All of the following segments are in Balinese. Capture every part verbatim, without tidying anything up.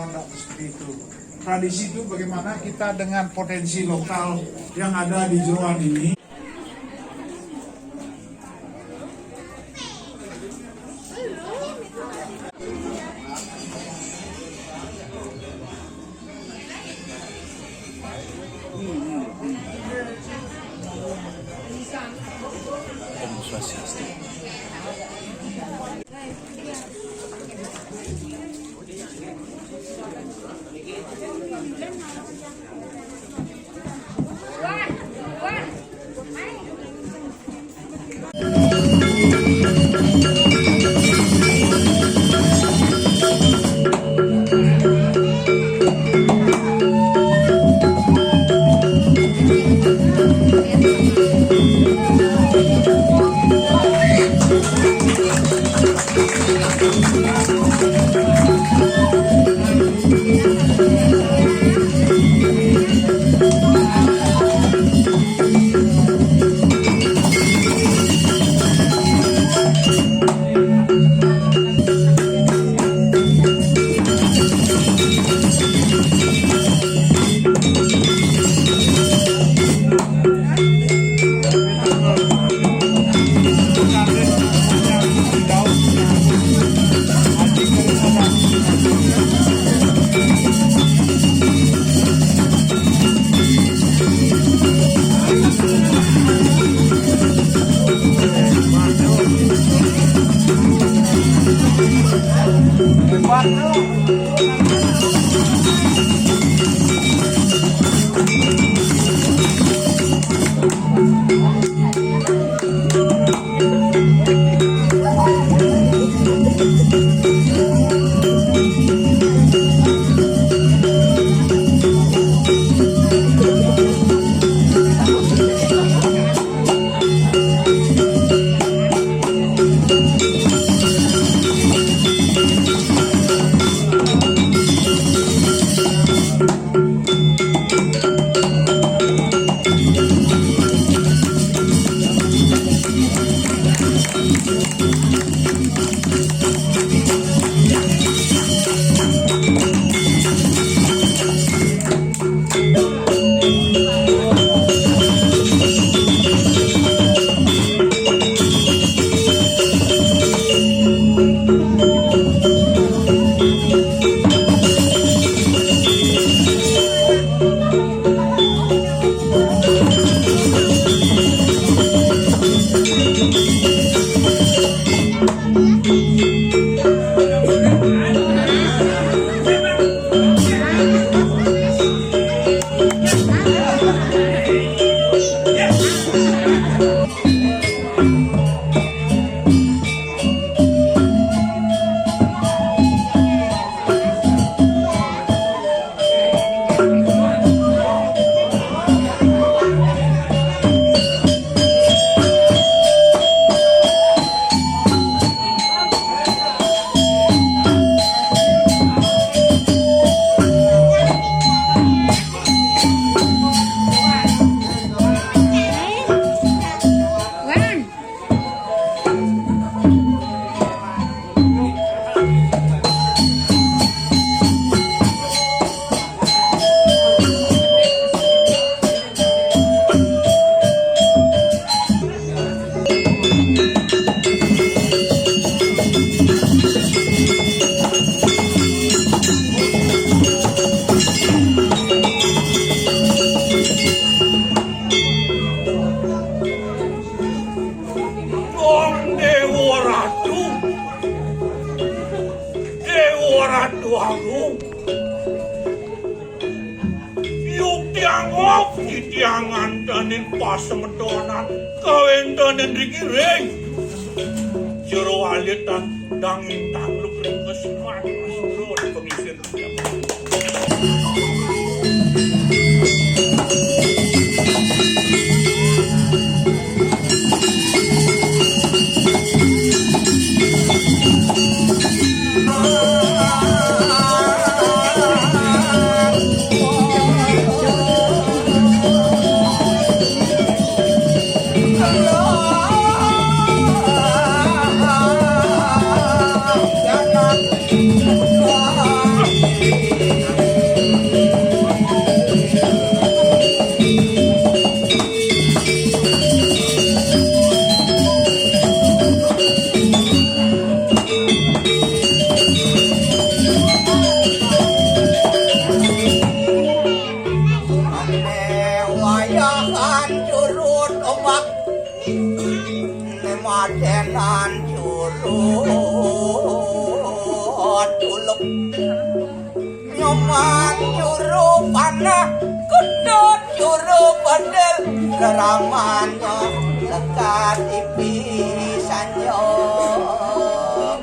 Seperti itu. Tradisi itu bagaimana kita dengan potensi lokal yang ada di jeroan ini. Wong Dewa Ratu, Dewa Ratu Agung, yukti angop titiang ngantenin pasemetonan kawéntenan ring iring jero alitan dangin tangluk ring kesiman. Suruh pengisir. Manjuru panah, kutut juru bedil, keramanya lekat ipi sanjung.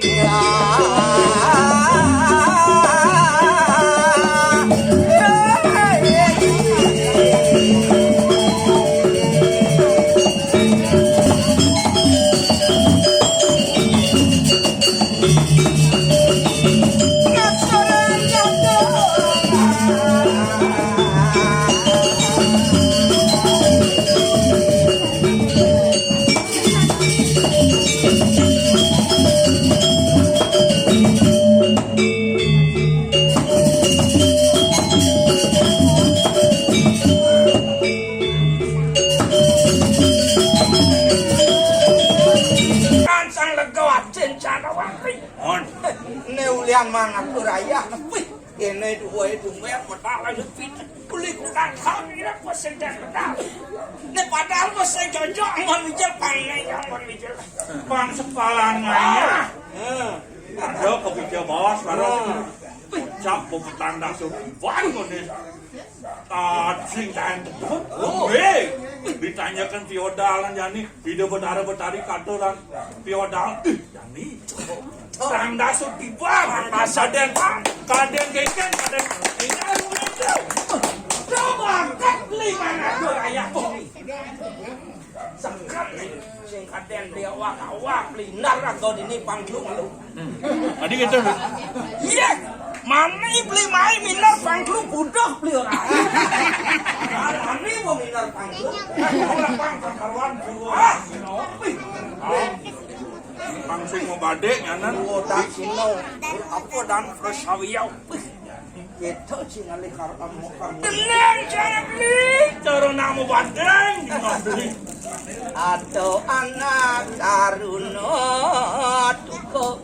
Ya. Kan sang lega wacin cara wari. Mon. Ne ulian mangatur ayah. Wih, kene duwe duwe pedal aja pit. Uli kudang kami ira ku sing dan pedal. Ne padahal ku sing cocok mon mijil pangne ya mon mijil. Bang sepalan ngaya. Heeh. Ada kepikir bawas baru. Heeh. Ucap mau petang dasar baru ngene. Cacing dan tepuk. Oh. Hei, ditanyakan feodal lan jani, ida betara betari kata lan feodal. Ih, jani. Tang dasar tiba, masa dan kaden keken, kaden. Ini alu itu. Coba angkat lima ratus ayah. Seger nih, sing kaden beli awak-awak, beli nar atau dini panggung lu. Tadi gitu. Iya, mani beli mai minar panggung budak beli orang. Mani mau minar panggung. Orang pang karuan buruan. Ah, ngopi. Langsung mau badek nyanan. Otak sino. Apa dan fresh sawiau. Kita sing ngalih karep amo karep. Tenang, jangan beli. Cara nak mau badeng, di mau beli. Ada anak taruna tuko.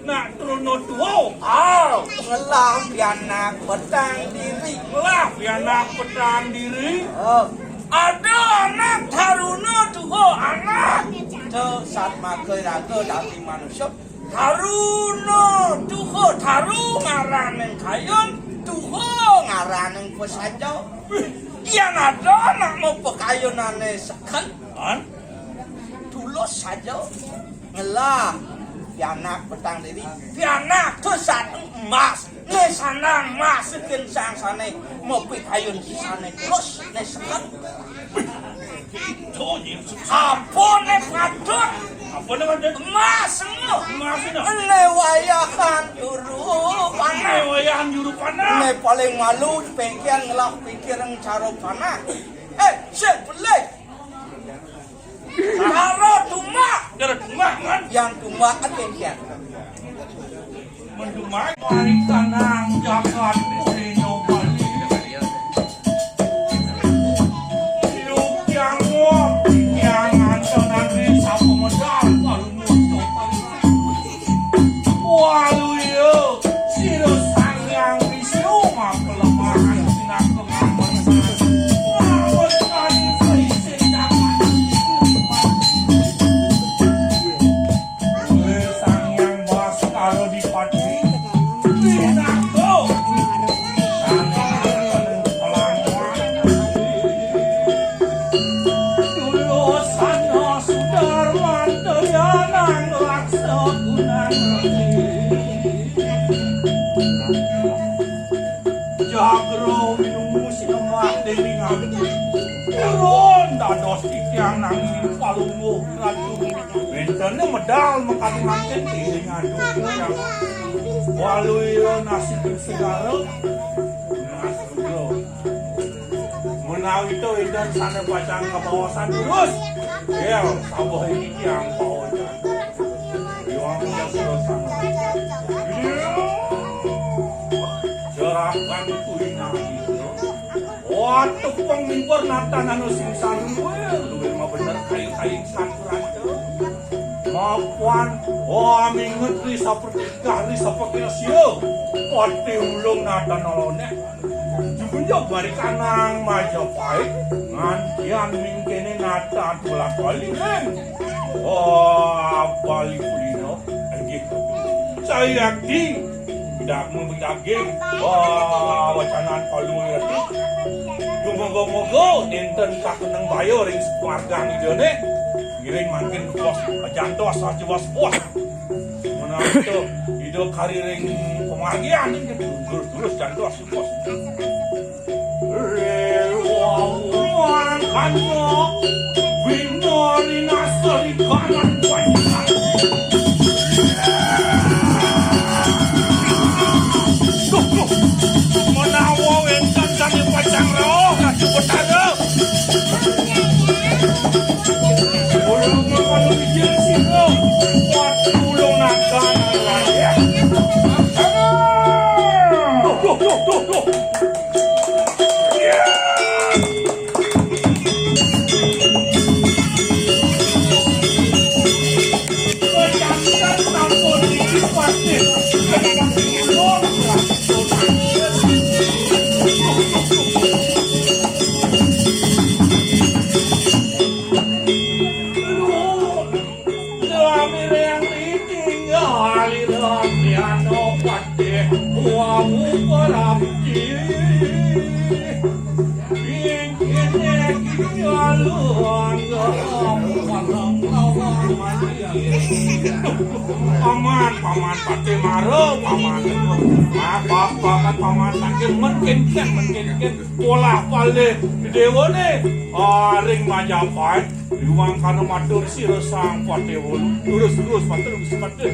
Nak taruna tuwa. Ah, ngelah pianak petang diri. Ngelah pianak petang diri. Oh. Ada anak taruna tuwa, anak. Tuh, saat makai raga dadi manusia. Taruna tuha, taru ngaraning kayun, tuha ngaraning pasaja. Yen ada anak mau pekayunane seken, kan? Tulus saja. Ngelah, pianak petang diri, pianak tuh satu emas, ne sandang emas, sekin sangsane, mau pikayun sisane tulus, ne seken. Ampun, ne patut. Ampun, ne patut. Emas, no. Emas, no. Ne wayahan juru panah. Ne wayahan juru panah. Ne paling malu pengkian ngelah pikir cara panah. Eh, sing beli. Cara tumbak. Cara tumbak, kan? Yang tumbak kan pengkian. Mendumai warisan nang jagat Purino Bali. Sirup tiang wong, tiang antonan ri sapa medal, palungun to palungun. Waluya, sira Sang Hyang Wisnu, mapelemahan sinaka ngamesan. Ngamesan sing jagat. Sang Hyang Baskara Dipati, Winarko, Sang Hyang Pelangwan, Dulosan Sudarman, Toyanang Laksa Gunang Resi. Jagra winungu sinemah dening ati. Purun dados titiang nanging palungguh ratu. Wénten medal mekaten mangkin dening adu. Waluya nasib segara. Nasib. Menawi to wénten sané pacang kabaosan terus. Ya, sabuh iki titiang paocan. Iwang jasa dosa. Serahkan kuwi nang. Waduh, pengmimper natan anu sing saru, luwih mah bener kayu-kayu saturan to. Mapan, oh, minget ri sapertikah ri sapakira sia. Pati ulung natan alonek. Jebul yo bari kanang Majapahit, ngantian mingkene natan bolak-balik, Leng. Oh, bali kulino, inggih. Sayakti, Bidagmu bidaging. Wah, wacanan palu ya. Dumoga-moga nénten kakeneng baya ring sumargan Idané. Ngiring mangkin puas, jantos aja puas-puas. Menawi to Ida kari ring pamargian ning terus-terus jantos puas. Rewanguan kanya winarina serikanan panjenengan. Duh, duh. Menawa wénten sané pacang rauh, Ratu Betara. Kula nuwun ijin sira. Watulung nagan raya. Duh, duh, duh, duh, duh. Sami ring riting alira Triano Patih wau prapti. Ingkine kialu angga paman lawan mati. Paman, paman, Patih Mara, paman. Maaf, maaf, maaf, paman, saking mengkinken, mengkinken. Polah palih déwané, ah, ring Majapahit. Riwang kana matur sira Sang Patih Wolu. Terus, terus, matur Gusti Patih.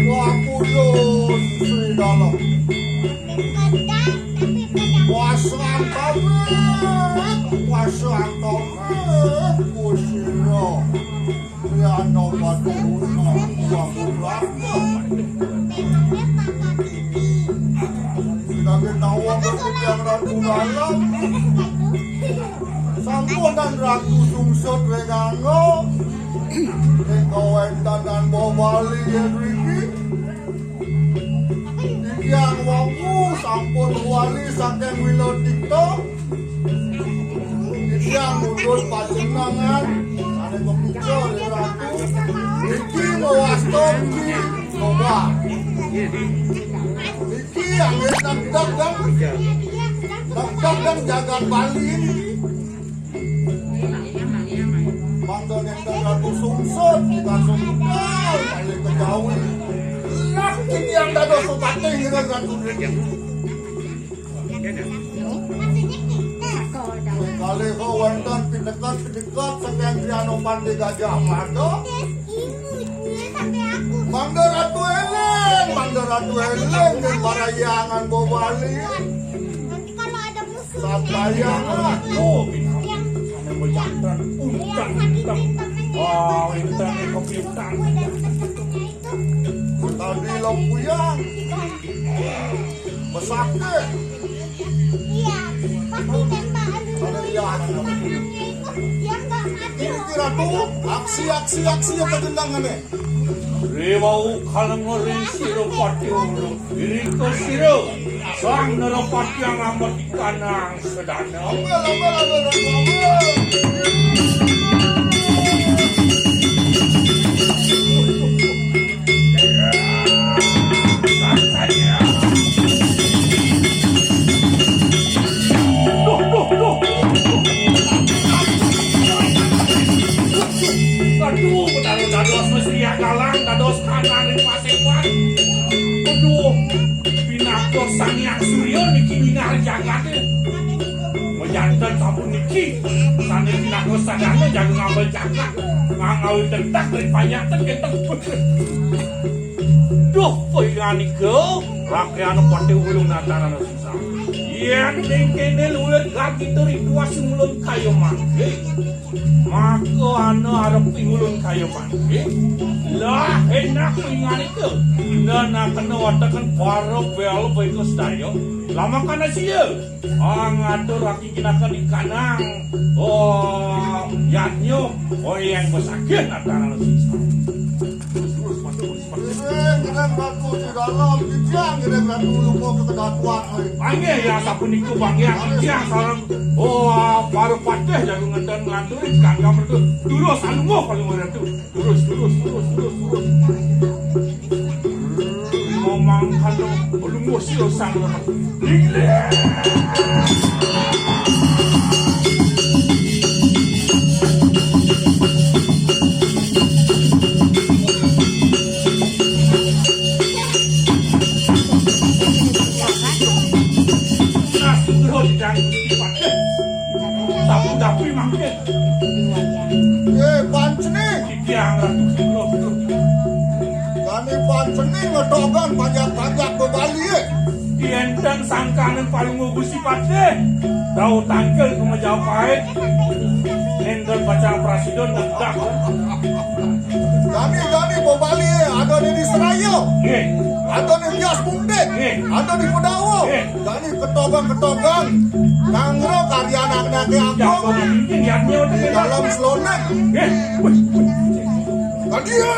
Wapulun Sri Dalem. Kuasa angkawit, kuasa angkawit, kusira. Triano Patih Wolu, Wolu Ratu. Sinabi nawa ketiang Ratu Dalem. Sampunan Ratu sungsut ring angga. Ing kawéntenan Bobali ing mriki. Titiang wau sampun wali saking Wilotikta. Titiang mundut pajenengan sané kapica ring Ratu. Niki ngwasta Ki Toba. Niki anggé negdeg dang, negdeg dang jagat Bali niki. Mangda nénten Ratu sungsut, kita sungsut, malih kejawi. Lah, titiang dados upatih ngiring Ratu niki. Kalih wénten pineket-pineket saking Triano Pandé Gajah Mada. Mangda Ratu éling, mangda Ratu éling, ring parahyangan Bobali. Sabayang aku. Sané majanten unteng-unteng. Wah, unteng ing kopi unteng. Tadi lo puyang. Besakit. Ada ya. Iki Ratu, aksi, aksi, aksi apa gendangane? Riwau kalem ring sira Patih Ulung. Irika sira Sang Narapati angambet ikanang sedana. Ambil, ambil, ambil, ambil, ambil. Duh, duh, duh. Aduh, dados, dados mesti galang, dados kanang ring paseban. Aduh, pinaka Sang Hyang Surya niki nyingar jagate. Majanten sampun niki, sane pinaka sadana jaga ngambil jagat. Ngangawi tentang ring panjak ten kenten. Duh, payanika, rakyana Patih Ulung Natarana Sisa. Yen ning kene luwih gagita ritual sumulun kaya mangke, maka ana arep pingulun kaya mangke. Lah, enak pinganika. Nana kena wataken para bel baika sedaya. Lamakana sia. Ah, ngatur raki kinakan ikanang. Oh, yatnya. Oh, yang besakit Natarana Sisa. Terus, terus, Ngiring Ratu di dalam, titiang ngiring Ratu Lungo ka kadatuan, oi. Panggih ya sapunika, panggih titiang sareng, oh, para patih jagung ngenten nglanturi kangkam Ratu. Durus alungguh, alungguh Ratu. Durus, durus, durus, durus, durus. Momang kalo alungguh sira sang Ratu. Linglih. Nah, suruh sidang Gusti Patih. Sapu dapur mangkin. Eh, Panceni. Titiang Ratu Sindro. Jani Panceni ngetogang panjak-panjak bebali, eh. Yen ten sangkaning Palungguh Gusti Patih, rauh tangkil ka Majapahit. Nénten pacang prasida negak. Jani, jani bebali, eh, ada di Seraya. Nggih. Ada di Tias Bundit. Nggih. Ada di Pedawa. Nggih. Jani ketogang-ketogang. Nangro karya anak-anaké agung. Jago mungkin ya, nyo. Di dalam selonek. Nggih. Wih, wih. Tadi ya.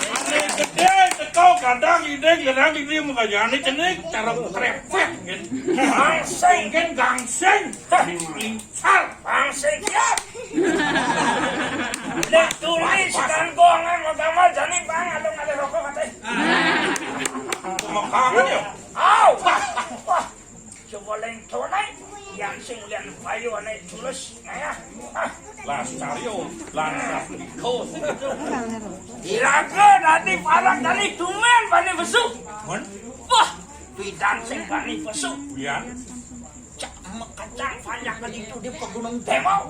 Ané gedé teka kadang iding, kadang iding, makanya ané cenik cara trepet, kan. Gangsing, kan, gangsing. Hah, lingsar, gangsing, ya. Nek tuli sedang gongan, mau gambar, jani bang, ada ngalih rokok, katanya. Makangan, ya? Au, wah, wah. Coba leng tonai, yang sing lian payu ané tulus, ya. Ah. Las caryo, las iko. Iraga dadi parang kali tumen bani besu. Mon? Wah, pidan sing bani besu. Ya. Cak mekecang banyak kali itu di pegunung demo.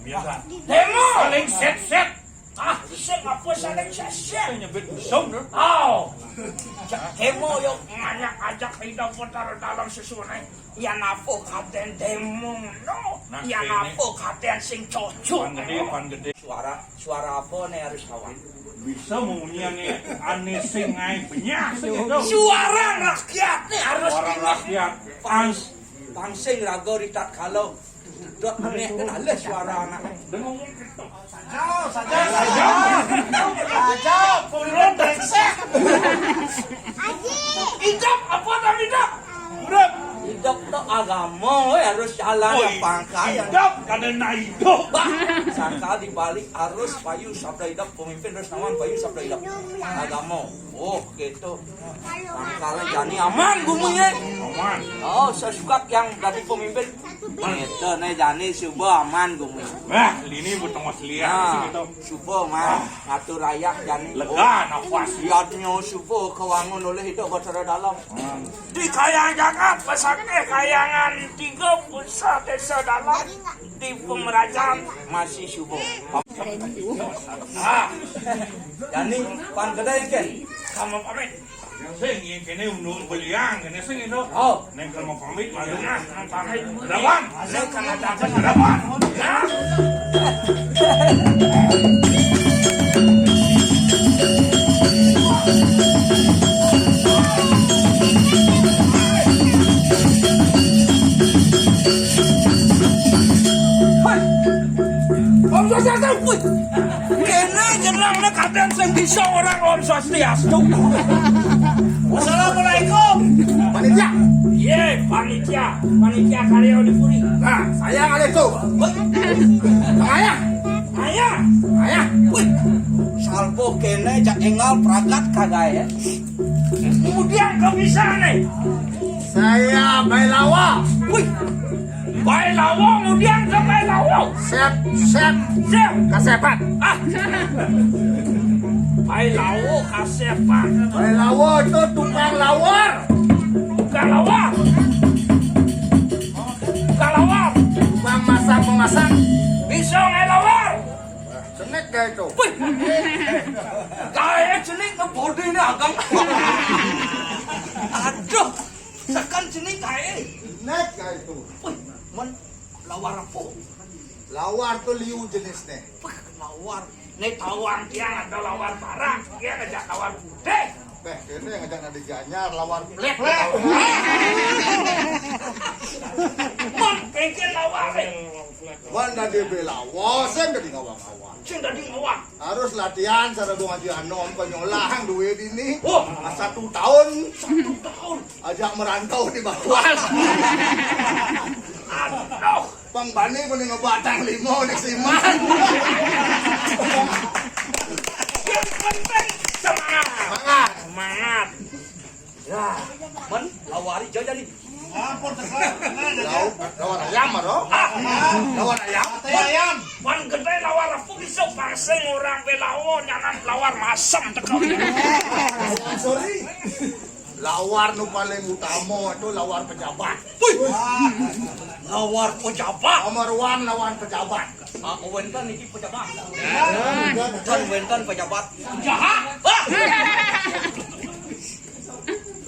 Biasa. Demo. Paling set-set. Ah, sing apa saling sesek? Nyebut musuh, no? Oh. Jak demo yo banyak ajak hidup putar dalam susuné. Yan apa katen demo, no? Nah, yan kéné. Apa katen sing cocok? Pan gedé, pan gedé. Suara, suara apa né harus kawan? Bisa munyian né ané sing ngaé benyah sing itu. Suara rakyat né harus. Suara rakyat. Pang, pangsing raga ritat kalo. Dot meneh kan halus suara anak. Dengung. Sajau, sajau, sajau. Sajau, pemulung brengsek. Idap, apa tam idap? Urip. Idap to agama, wé, harus jalan. Oh, yang pangkal, yang idap, kadén nak idap. Bah, sangkal dibalik harus payu sabda idap, pemimpin harus nawan payu sabda idap. Agama. Oh, gitu. Mangkala jani aman gumi, ya. Aman. Oh, sesukat yang dadi pemimpin. Gitu, né jani suba aman gumi. Wah, ini buat tengah selia. Nah, sih gitu. Suba aman. Ah. Ngatur rakyat jani. Lega nafas. Liatnya suba kawangun oleh itu Batara Dalam. Hmm. Di Kayang Jagat, pesakit Kayangan tiga, pusat desa dalam, di pemerajan masih suba. Ah. Jani pan kedai, kan? Kamu pamit. Sing, yang kéné unduk beliang, kéné sing itu. Oh. Neng kalau mau pamit, malu nah, mau pamit. Depan. Neng kalau ada depan. Ya. Hei. Om Swastiastu. Wih. Kéné jenengné kadén sing bisa orang Om Swastiastu. Assalamualaikum. Panitia. Yé, panitia. Panitia karya di puri. Nah, saya ngalih tuh. Ayah. Ayah. Ayah. Wih. Salpo kéné jak énggal pragat kagak ya. Kemudian kau bisa né. Saya Bailawa. Wih. Bailawa, kemudian ke Bailawa. Sep, sep. Sep. Kasepan. Ah. Bailawa, kasepan. Bailawa itu tukang lawar. Tukang lawar. Tukang lawar. Tukang masak memasak. Bisa ngelawar. Nek gaé to. Wih. Gaé cenik ngebodine ageng. Aduh. Seken cenik gaé. Nek gaé to. Wih, men lawar apa? Lawar to liu jenisne. Wih, lawar. Nek tawang tiang ada lawar barang, tiang aja lawar putih. Beh, kene ngajak nadi Gianyar lawar plek. Plek. Mon kengken lawar. Wan dadi belawo, sing dadi ngawang-ngawang. Sing dadi ngawang. Harus latihan cara gua ngaji anom penyolang duit ini. Oh, satu tahun. Satu tahun. Ajak merantau di Batuan. Aduh. Pang bani mending ngebatang limo di siman. Yang penting semangat. Semangat. Semangat. Ya, men lawari jo jadi. Lapor teko. Lau, lawar ayam aro. Ah, lawar ayam. Ate ayam. Wan gede lawar apa bisa pasang orang belawo nyanan lawar masem teko. Sorry. Lawar nu paling utama itu lawar pejabat. Wih. Lawar pejabat. Nomor one lawan pejabat. Ah, wenten iki pejabat. Kan wenten pejabat. Jahat. Ah.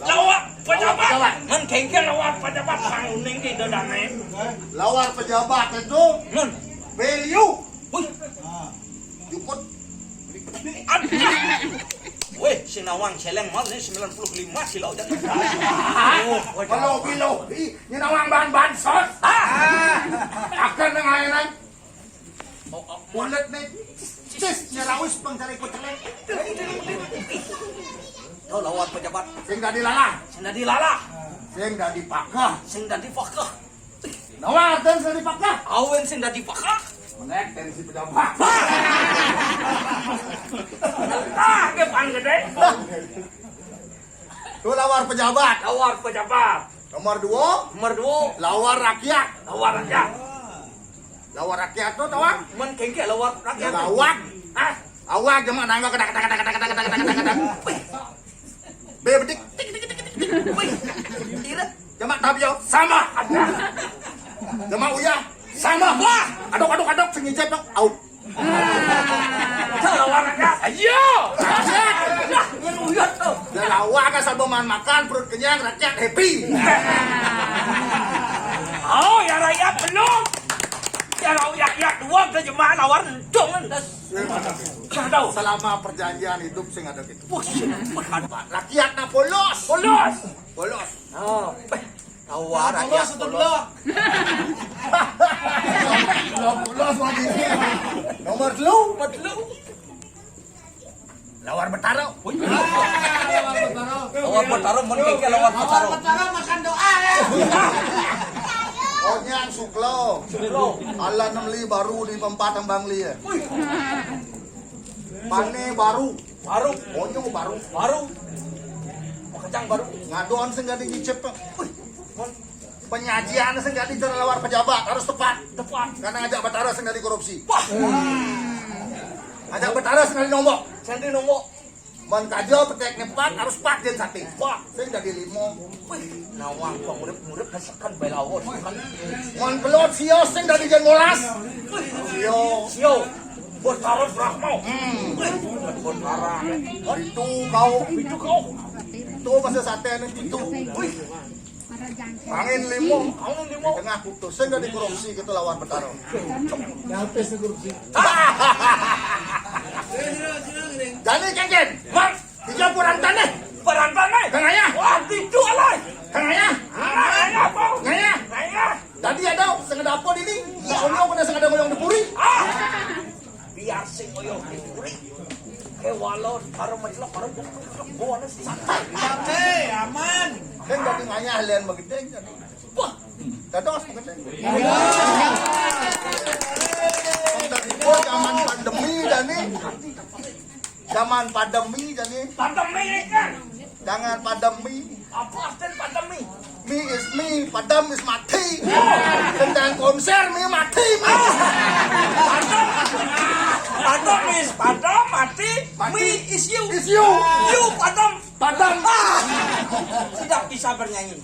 Lawar pejabat. Pejabat. Men kengke lawar pejabat pang uning ki dodane. Lawar pejabat itu men beliau. Wih. Jukut. Aduh. Weh, si nawang celeng mal ni sembilan puluh lima kilo. Oh, kalau bilo, ih, ini nawang bahan bansos. Ah. Akan nang airan. Oh, oh. Ulet nih. Cis, nyerawis pang cari kuceleng. Tuh lawan pejabat. Sing dadi lalah. Sing dadi lalah. Sing dadi pakah. Sing dadi pakah. Nawa artinya sing dadi pakah. Awen sing dadi pakah. Menek dari si pejabat. Ah, ke pan gede. Tuh lawar pejabat. Lawar pejabat. Nomor dua. Nomor dua. Lawar rakyat. Lawar rakyat. Lawar rakyat tuh tawang. Men kengke lawar rakyat. Lawak. Ah. Awak cuma nangga kedak kedak kedak kedak kedak kedak kedak kedak. Be bedik tik tik tik tik tik. Wih. Ira. Cuma tabio sama. Cuma uyah sama. Wah. Adok adok adok sing ngicep dong. Au. Lawar rakyat. Ayo. Rakyat. Lah, yang uyah tuh. Lah lawak kan sambil makan makan perut kenyang rakyat happy. Oh, ya rakyat belum. Ya rakyat ya dua ke jemaah lawar entung. Selama perjanjian hidup sing ada gitu. Wah, rakyat nah polos. Polos. Polos. Oh, eh, lawar rakyat polos. Polos lagi. Nomor telu. Nomor telu. Lawar Betaro. Lawar Betaro. Lawar Betaro, mun kengke lawar Betaro. Lawar Betaro makan doa ya. Onyang Suklo. Suklo. Ala nemli baru di tempat tambang li ya. Pane baru. Baru. Onyo baru. Baru. Makejang baru. Ngadon sing dadi ngicep. Wih. Penyajian sing dadi cara lawar pejabat harus tepat. Tepat. Karena ngajak Betaro sing dadi korupsi. Wah. Ngajak Betaro sing dadi nombok. Sing dadi nombok. Mun kajo petek ngepat harus pat jen sate. Wah. Sing dadi limo. Wih, nawang pengurip-ngurip nesekan belawo. Mun kelut sio sing dadi jen molas. Sio. Sio. Betaro Brahma. Hmm. Betaro. Itu kau. Itu kau. Itu bahasa sate itu. Wih. Angin limo. Angin limo. Tengah putus. Sing dadi korupsi kita lawan Betaro. Dapes korupsi. Jadi kengken. Mak. Tiga perantan deh. Perantan deh. Tengahnya. Wah, itu alai. Tengahnya. Tengahnya apa? Tengahnya. Tengahnya. Tadi ada sengaja apa ini? Mau nyok udah sengaja ngoyong di puri. Ah. Biar sing ngoyong di puri. Kewalon, karo mencelok, karo bukan santai. Santai, aman. Kan dadi ngayah lian begedeng. Wah, dados begedeng. Tadi gua zaman pandemi dan nih. Zaman pandemi dan nih. Pandemi kan? Jangan pandemi. Apa artinya pandemi? Me is me, padam is mati. Tentang konser me mati me. Padam, padam is padam mati. Mati. Me is you. Is you. You padam. Padam. Ah, tidak bisa bernyanyi.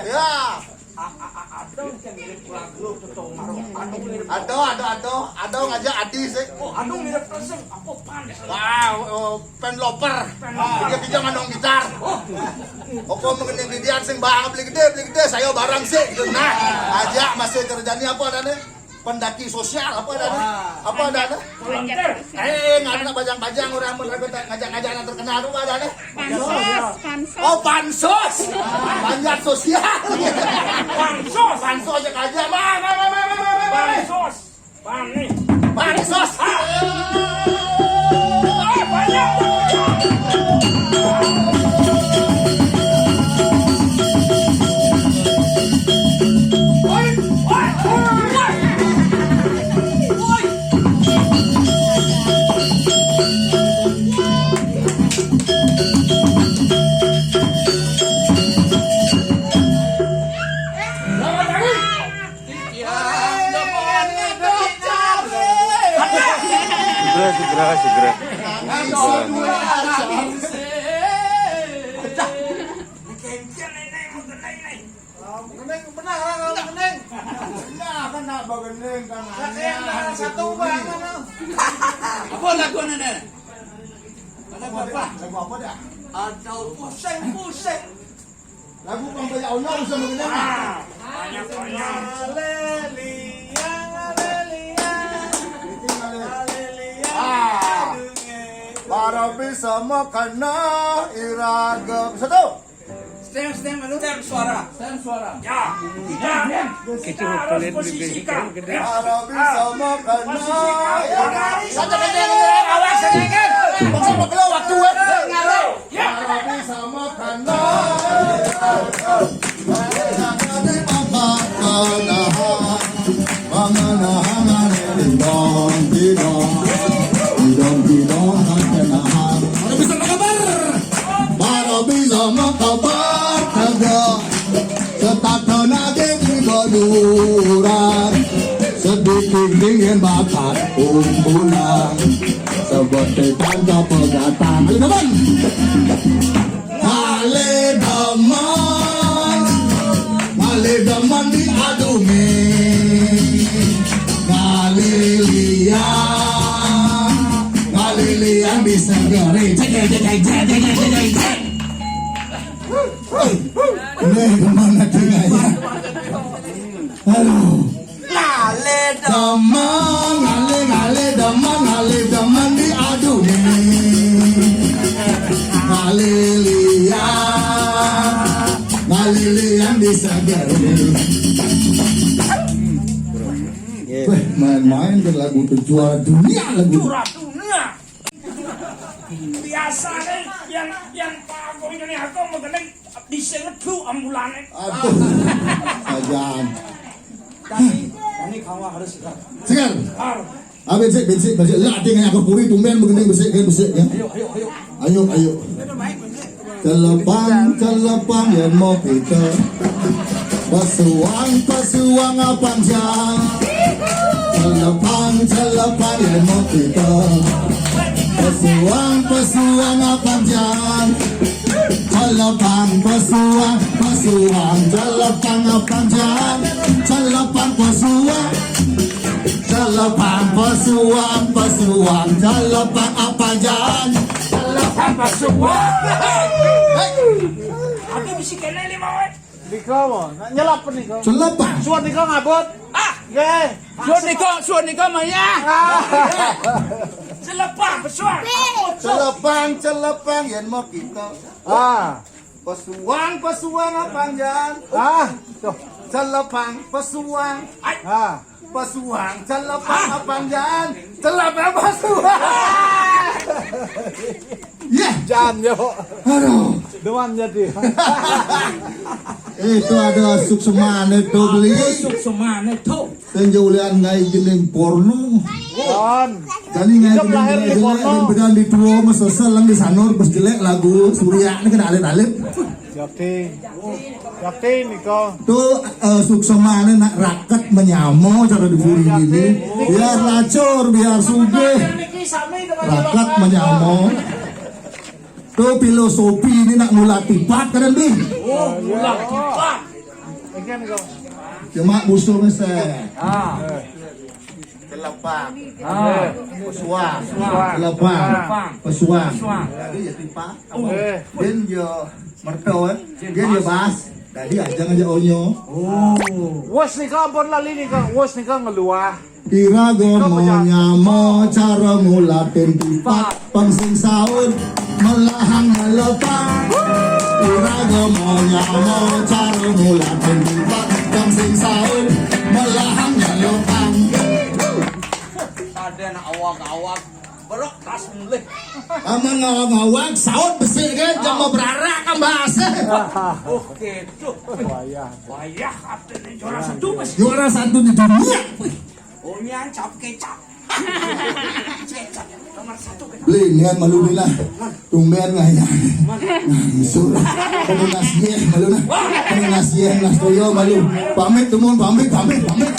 Ya. A, a, a, a. Aduh, aduh, aduh, aduh ngajak Adi sih. Oh, aduh mirip Persib. Aku pan. Wah, oh, pen loper. Dia kita manong gitar. Oh, kok mengenai dia sing bang beli gede, beli gede, saya barang sih. Gitu. Nah, aja masih kerjanya apa adanya? Pendaki sosial apa adanya? Apa adanya? Volunteer. Eh, nggak ada bajang-bajang orang mau ngajak-ngajak anak terkenal apa adanya? Pansos, pansos. Oh, pansos. Panjat sosial. Pansos. Pansos aja aja. Mah, mah, mah, mah, mah, mah, mah. Pansos. Pani. Pansos. Ah. Eh, banyak. Oi, oi, oi. Oi. Segera, segera, segera. Benar, kan nak begending kan. Satu banget. Apa lagu ni, Nek? Ada apa? Lagu apa dah? Ada pusing-pusing. Lagu Pang Banyak Onyong sama dengan. Ah, banyak onyong. Haleluya, haleluya. Itu kali. Haleluya. Ah. Para bisa makan iraga. Satu. Stem, stem, anu? Stem suara. Stem suara. Ya. Kita, kita harus posisikan. Para bisa makan iraga. Satu kali yang awas sedikit. Bangsa pegel waktu, eh. Ngaruh. Ya. Para bisa makan iraga. Manganahan, manganahan, didong, didong. Didong, didong, manganahan. Para bisa makabar. Para bisa makabar, kagak. Setata nage di baduran. Sedikit dingin bakar kumpulan. Seperti tangga pegatan. Ayo, teman. Ngale demen, ngale demen diadumi. Ngale liang, ngale liang disegeri. Cek, cek, cek, cek, cek, cek, cek, cek. Ini kemana tinggalnya? Aduh. Ngale demen, ngale, ngale demen, ngale demen diaduni. Ngale liang, ngale liang disegeri. Weh, main-main ke lagu tuh juara dunia lagu. Juara dunia. Biasanya yang, yang Pak Agung Yuniarto mengenai disenget dulu ambulane. Aduh. Sajaan. Kami, kami kawa harus segar. Segar. Harus. Ah, besik, besik, besik. Lah, ati ngaya puri tumben begini besik, kan besik, kan? Ayo, ayo, ayo. Ayo, ayo. Celepang, celepang, ya mau kita. Pesuang, pesuang, apa jang? Celepang, celepang, ya mau kita. Pesuang, pesuang, apa jang? Celepang, pesuang, pesuang, celepang, apa jang? Celepang, pesuang. Celepang pesuang, pesuang, celepang apa jan? Celepang pesuang. Hei. Aku bisi kena lima wet. Nika mo, nak nyelap nika. Celepang. Suan nika ngabut. Ah. Nggih. Suan nika, suan nika maya. Ah. Celepang pesuang. Celepang, celepang, yen mau kita. Ah. Pesuang, pesuang apa jan? Ah, tuh. Celepang, pesuang. Ai. Ah. Pesuang, celepang apa jan? Celepang pesuang. Ya. Jan yo. Aduh. Dewan jadi. Itu ada suksemane tuh beli. Suksemane tuh. Sing ulian ngai jening porno. Kon. Jani ngai jening porno. Bedan di tuo mesesel lang di sanur bes jelek lagu Surya ini kena alit-alit. Yakti. Yakti nika. Tuh eh, suksemane nak raket menyamo cara di buri ini. Biar lacur, biar sugih. Raket menyamo. Tuh filosofi ini nak mulai tipat kan di. Oh, mulai tipat. Iki nika. Demak Busung seh. Ah. Kelepang. Ah. Pesuang. Pesuang. Kelepang. Pesuang. Pesuang. Jadi ya tipak. Oh. Dia ya merto, eh. Dia ya bas. Jadi aja ngajak onyo. Oh. Wes nika ampun lali nika. Wes nika ngeluah. Iraga monyama cara ngulatin tipak, pang sing saut melahang ngelepang. Iraga monyama cara ngulatin tipak, pang sing saut melahang ngelepang. Ada nak awak-awak berok tas mulih. Aman ngawang-ngawang, saut besik ke, jangan berarak kan bahasa. Oke, tuh. Wayah. Wayah, katanya juara satu, Mas. Juara satu di dunia. Onyan cap kecap. Kecap nomor satu kecap. Beli, nian malu ni lah. Tumben lah ya. Sur. Penunas ye, malu nah. Penunas ye, nas toyo, malu. Pamit, tumun, pamit, pamit, pamit.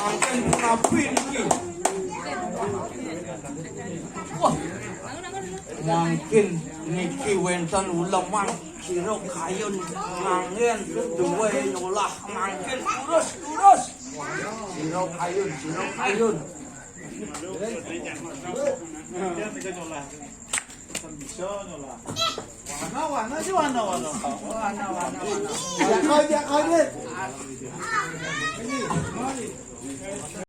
Angken pun apa ini? Wah. Mangkin niki wenten uleman. Sira kayun manggen duwe nyolah mangkin lurus, lurus. Sira kayun, sira kayun. Bisa nyolah. Wana, wana, si wana, wana. Wana, wana, wana. Ya, kau, ya, kau, ya.